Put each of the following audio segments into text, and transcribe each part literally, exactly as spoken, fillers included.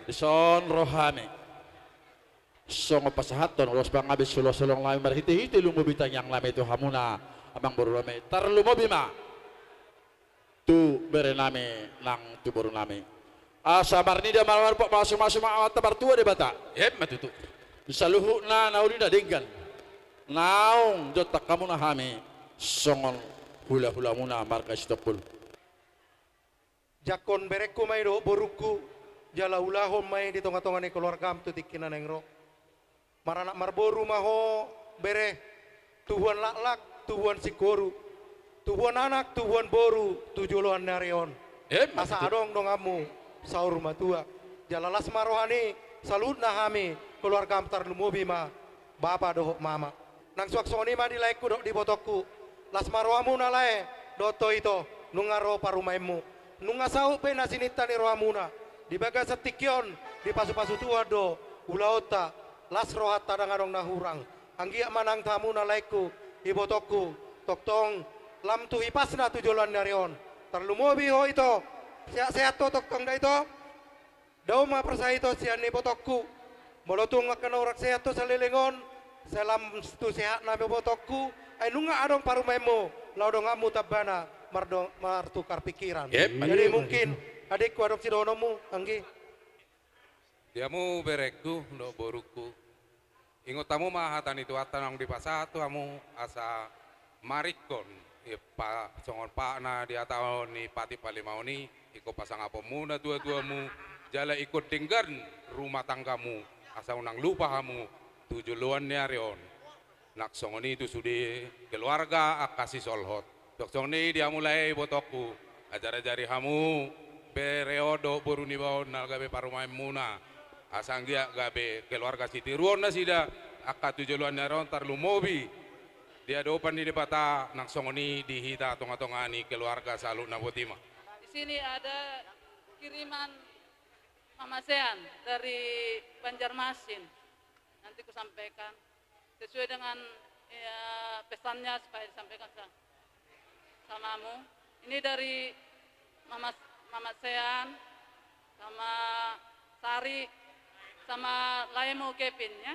Dison ro hami songon pasahathon ulos pangabe, ulos holong nami marhite-hite lumobi tangiang nami tu hamuna, amangboru nami, tarlumobi ma tu bere nami nang tu boru nami. Asa marnida ma, marpok ma, masu-masu ma Amanta Martua Debata. Emma tutu. Saluhutna na uli na denggan naung jongjong hamuna hami songon hula-hulamuna marga Sitompul. Jangkon berengku ma i dohot borungku, jala ulahon ma i di tonga-tonga ni keluargam tu tingki na naeng ro. Maranak marboru ma ho, bere, tubuan laklak, tubuan singkoru, tubuan anak, tubuan boru tu joloan ni ari on. Emma tutu. Asa adong donganmu saur matua. Jala las ma roha ni saluhutna hami keluargam, tarlumobi ma bapa dohot mama. Nang suang songon i ma di laengku dohot di ibotongku. Las ma rohamuna lae dohot ho ito, nunga ro parumaenmu. Nunga saut be na sininta ni rohamuna. Di bagasan tingki on dipasu-pasu Tuhan do ulaonta. Las rohanta, ndang adong na hurang. Anggiat ma nang hamuna laengku, ibotongku, tongtong lam tu hipasna tu joloan ni ari on. Tarlumobi ho ito, sehat-sehat ho tongtong da ito. Dao ma parsahiton sian ibotongku. Molo tung angka na hurang sehat tu saleleng on, sai lam tu sehatna ibotongku, ai nunga adong parumaenmu, laho donganmu tambana mardo-, martukar pikiran. Emma. Jadi mungkin adikku, adong sidohononmu, anggi. Di hamu berengku dohot borungku. Ingot hamu ma hata ni Tuhanta naung dipasahat tu hamu, asa maringkon, i pa-, songon paha na di hata ni patik palimaon i, ingkon pasangaponmuna tua-tuamu, jala ingkon denggan rumah tanggamu, asa unang lupa hamu tu joloan ni ari on. Nang songon i tu sude keluarga angka sisolhot. Nang songon i di hamu lae ibotongku, ajar-ajari hamu bere on dohot boru niba on na gabe parumaenmuna. Asa anggiat gabe keluarga sitiruon nasida angka tu joloan ni ari on, tarlumobi di adopan ni Debata, nang songon i di hita tonga-tonga ni keluarga saluhutna. Boti ma. Di sini ada kiriman Mama Sean dari Banjarmasin. Nanti kusampaikan sesuai dengan, ya, pesannya supaya disampaikan sa-, sama kamu. Ini dari Mama, Mama Sean, sama Sari, sama laemu Kevin, ya.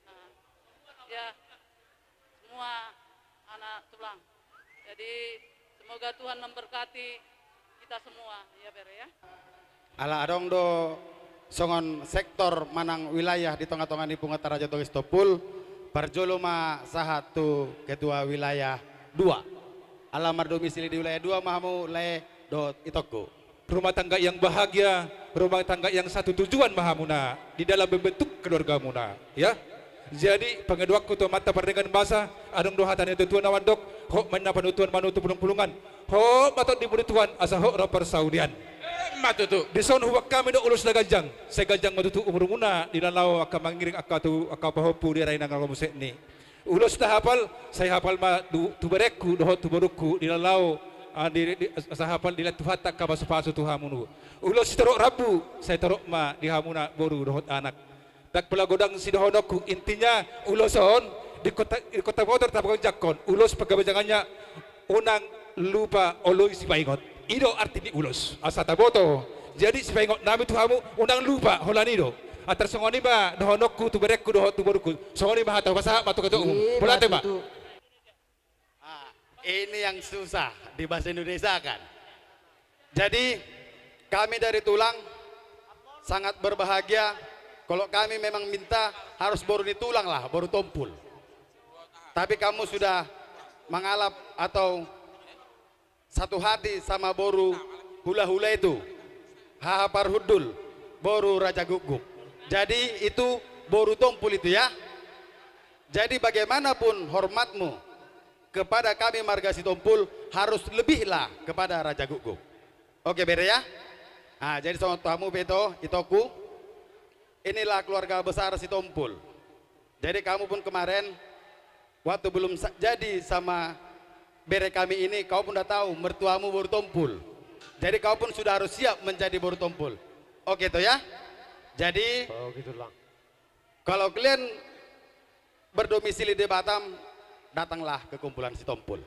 Nah, ya, semua anak tulang. Jadi, semoga Tuhan memberkati kita semua, ya, Bere, ya. Ala adong do songon sektor manang wilayah di tonga-tonga ni punguanta Raja Toga Sitompul, parjolo ma sahat tu ketua wilayah dua. Ala mardomisili di wilayah dua ma hamu lae dohot itongku. Rumah tangga yang bahagia, rumah tangga yang satu tujuan ma hamuna di dalam membentuk keluargamuna, ya. Jadi, pangidoanku tu Amanta Pardenggan Basa, adong do hata ni natua-tua na mandok, hot ma inna panutuan manutu pulung-pulungan, hot ma tondi muli Tuhan, asa hot ro parsaulian. Emma tutu. Dison huboan hami do ulos na ganjang, sai ganjang ma tutu umurmuna di na laho angka mangiring angka tu angka pahompu di ari na naeng ro muse ni. Ulos na hapal, sai hapal ma tu, tu berengku dohot tu borungku di na laho, ah, di, di, sai hapal dilean Tuhanta angka pasu-pasu tu hamu. Ulos sitorop rambu, sai torop ma di hamuna boru dohot anak. Ndang pola godang sidohononku, intinya ulos on di kota, di kota motor tapaganjangkon, ulos panggabejangannya. Unang lupa oloi sipaingot. I do arti ni ulos. Asa taboto. Jadi sipaingot nami tu hamu, unang lupa, holan i do. Antar songon i ma dohononku tu berengku dohot tu borungku. Songon i ma hata hupasahat ma tu ketua umum. Mauliate ma. Ah, ini yang susah di bahasa Indonesia kan. Jadi kami dari Tulang sangat berbahagia kalau kami memang minta harus boru ni Tulang lah, boru Tompul. Tapi kamu sudah mangalap atau satu hati sama boru hula-hula itu, Haha Parhundul, boru Raja Gukguk. Jadi itu boru Tompul itu ya. Jadi bagaimanapun hormatmu kepada kami marga Sitompul harus lebihlah kepada Raja Gukguk. Oke, Bere ya? Nah, jadi songon tu hamu be ito, itongku, inilah keluarga besar Sitompul. Jadi kamu pun kemarin waktu belum sa-, jadi sama bere kami ini, kau pun udah tahu mertuamu boru Tompul. Jadi kau pun sudah harus siap menjadi boru Tompul. Oke, toh ya? Jadi, oh, gitu, Lang. Kalau kalian berdomisili di Batam, datanglah ke kumpulan Sitompul.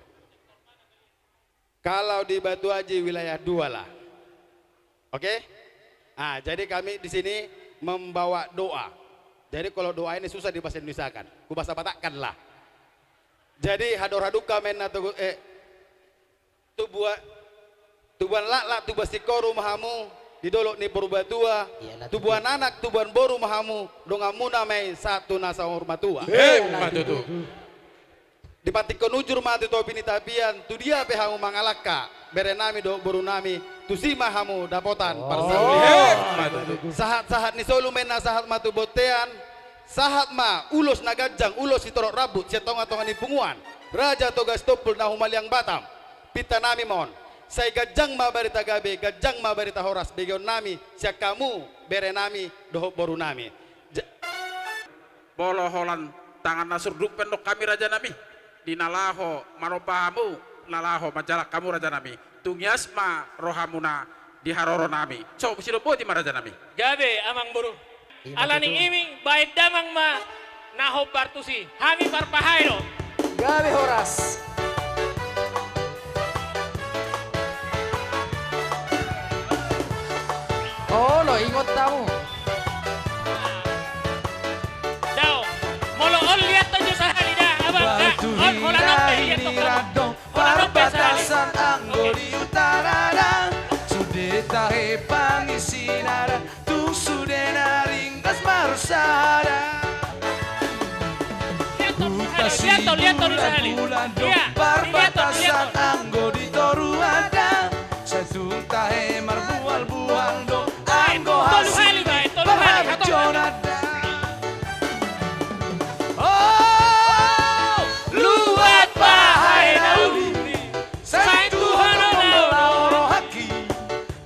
Kalau di Batu Aji wilayah dua lah. Oke? Ah, jadi kami di sini membawa doa. Jadi kalau doa ini susah dibahasa Indonesiakan. Kubahasa Batakkan lah. Jadi hador hadungka ma inna tu, eh, tubuan, tubuan laklak, tubuan singkoru ma hamu di dolok ni Purbatua, tubuan anak, tubuan boru ma hamu, donganmuna ma i sahat tu na saur matua. Emma tutu. Dipantikkon ujur ma tu topi ni tapian, tu dia pe hamu mangalangka, berenami dohot borunami, tusi ma hamu dapotan parsaulian. Emma tutu. Sahat-sahat ni solu ma inna sahat ma tu bontean, sahat ma ulos na ganjang, ulos sitorop rambut, sian tonga-tonga ni punguan Raja Toga Sitompul na humaliang Batam. Pintanami ma on. Sai ganjang ma barita gabe, ganjang ma barita horas, begeonnami sian hamu berenami dohot borunami. Ja- Molo holan tangan na surduk pe annon hami rajanami, di na laho manompa hamu, na laho manjalang hamu rajanami, tung ias ma rohamuna di haroronami. So, sidok boti ma rajanami. Gabe, amang boru. Alani i, baen damang ma na hombar tusi. Hami parpahae do. Gabe horas. Olo, ingot hamu. Dao. Molo on liat tu jo sahali da, abang, da. On, holan on pe liat tu. Parbatasan anggo di utara da, sude tahe pangisina da, tung sude na ringgas marsada. Huta Sibulan Bulan do, parbatasan anggo di Toruan da, sai tung tahe marbual-bual do, anggo hasil ni parhabitona da. O, luat bahae na uli, sai tu ho tongtong do laho rohangki,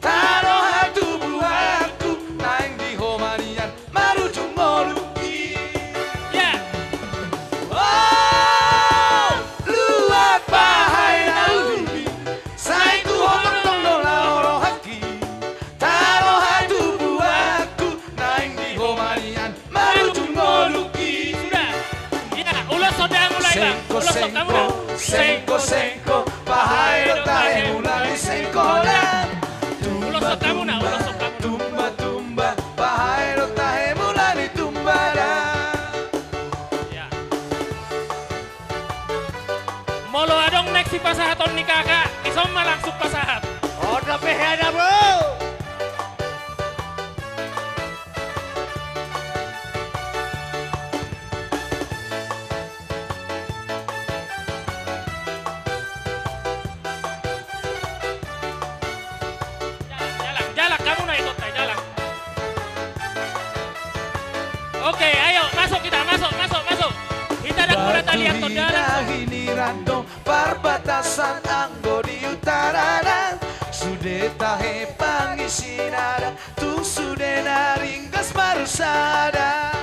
tano hatubuanku, naeng di ho ma nian marujung ngolungki. O, luat bahae na uli, sai tu ho tongtong do laho rohangki, tano hatubuanku, naeng di ho ma nian marujung ngolungki. Sudah. Ya, ulos songon dia mulai, Bang. Ulos songon dia. Sengko, sengko, pahae do tahe mula ni sengkolan. Tumba, tumba, tumba, tumba, pahae do tahe mula ni tumba da. Ya. Molo adong naeng sipasahaton ni kakak, dison ma langsung pasahat. Oda pe hea na bo. Jalang, jalang, jalang, hamuna ikot, jalang. Oke, ayo, masuk kita, masuk, masuk, masuk. Hita dang mula taliat tu dalan. Batu Hina hiniran do, parbatasan anggo di utara da, sude tahe pangisina da, tung sude na ringgas marsada.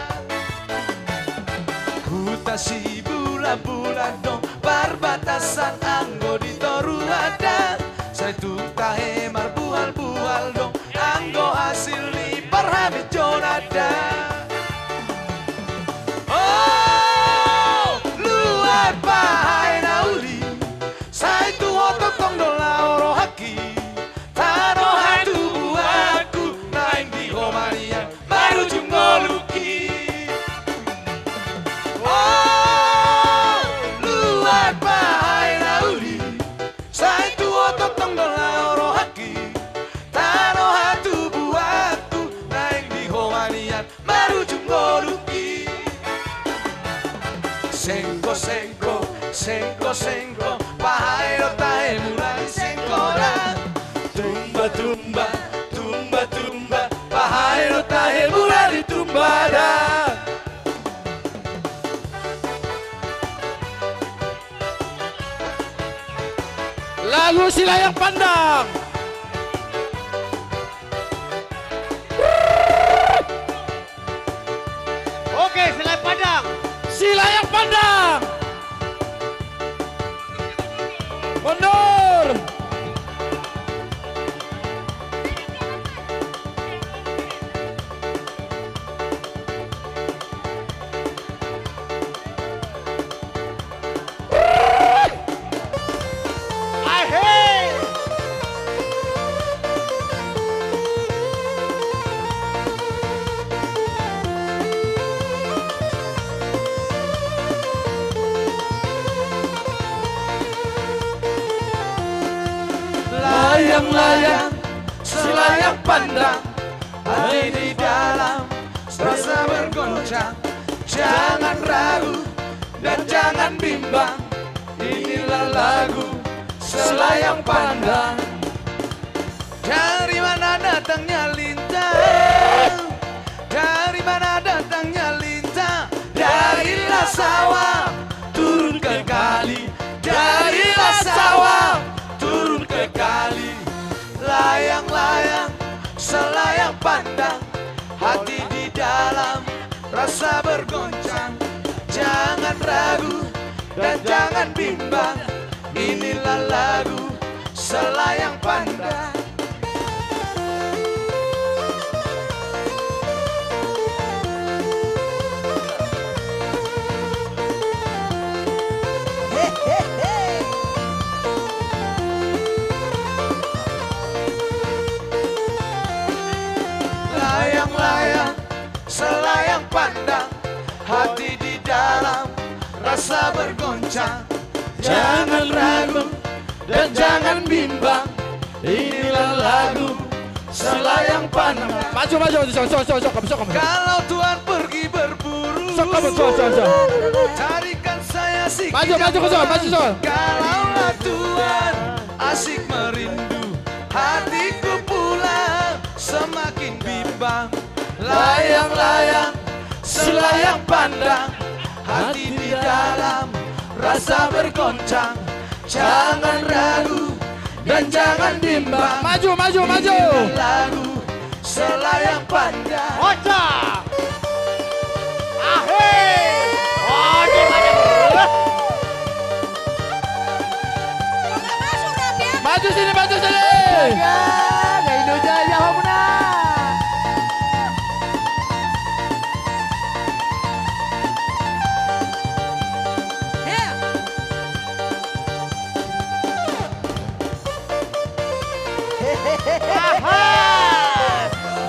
Huta Sibulan Bulan do, parbatasan anggo di Toruan da, sai tung tahe marbual-bual do, anggo hasil ni parhabitona da. O, luat bahae na uli, sai tu ho tongtong do laho rohangki, tano hatubuanku, naeng di ho ma nian marujung ngolungki. O, luat bahae na uli, sai tu ho tongtong do laho rohangki, tano hatubuanku, naeng di ho ma nian marujung ngolungki. Sengko, sengko, sengko, sengko, pahae do tahe mula ni sengkolan. Tumba, tumba, tumba, tumba, pahae do tahe mula ni tumba da. Lagu Silayang Pandang. Oke, Silayang Pandang. Silayang Pandang. Mundur. Ahe. Layang-layang selayang pandang, hati di dalam rasa bergoncang. Jangan ragu dan jangan bimbang, inilah lagu Selayang Pandang. Dari mana datangnya lintang? Dari mana datangnya lintang? Dari Lasawa turun ke kali, dari Lasawa turun ke kali. Layang-layang selayang pandang, hati di dalam rasa bergoncang. Jangan ragu dan jangan bimbang, inilah lagu Selayang Pandang. Layang-layang selayang pandang, hati di dalam rasa bergoncang. Jangan ragu dan jangan bimbang, inilah lagu Selayang Pandang. Maju, maju, maju, sok, sok, sok, sok, sok, sok. Kalau Tuhan pergi berburu, sok, sok, sok, sok, sok. Carikan saya si Kijang Belang. Maju, maju, sok, maju, sok. Kalaulah Tuhan asik merindu, hatiku pula semakin bimbang. Layang-layang selayang pandang, hati di dalam rasa bergoncang. Jangan ragu dan jangan bimbang. Maju, maju, maju. Inilah lagu Selayang Pandang. Oca. Ahe. Oca, maju. Maju sini, maju sini. Jaga, Indo Jaya, homuna.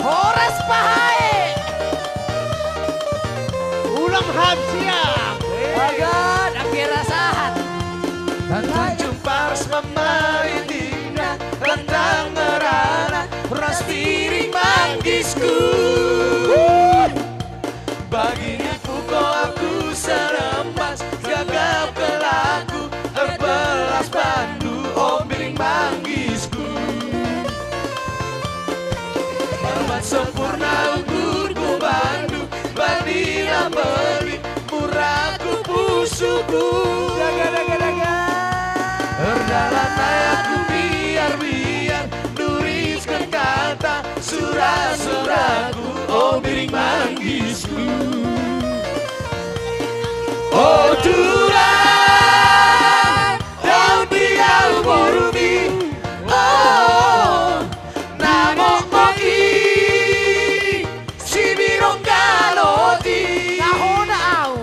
Horas pahae. Ulang hamsiang. Agak hampir rasahan. Tanjung Paras mamarindingna, rantang ngerana, ras piring manggisku. Bagini puko aku seremas, gagap kelaku, terbelas bandu, ombiring manggisku. Parman sempurna ungkurku bandu, bani na beli murahku pusuku. Daga, daga, daga. Erdalan na aku biar-biar, nuriskan kata, sura-suraku, ombiring manggisku. O Tuhan, daun di au borumi, o, na mokmok i, sibirong galot i. Na hona au.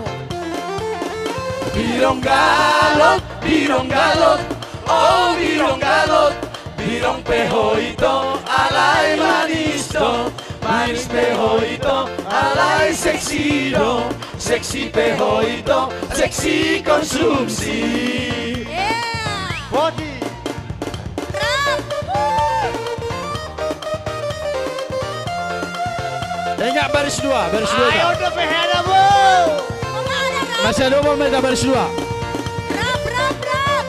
Birong galot, birong galot, o birong galot, birong pe ho ito, alai manis do, manis pe ho ito, alai seksi do, seksi pe ho ito, seksi konsumsi. Boti. Rap. Ingat baris dua, baris dua. Ayo, udah pehena, Bu. Masih ada uang, minta baris dua. Rap, rap, rap.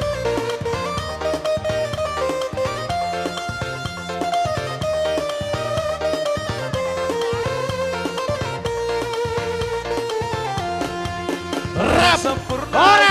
Rap. Sempurna.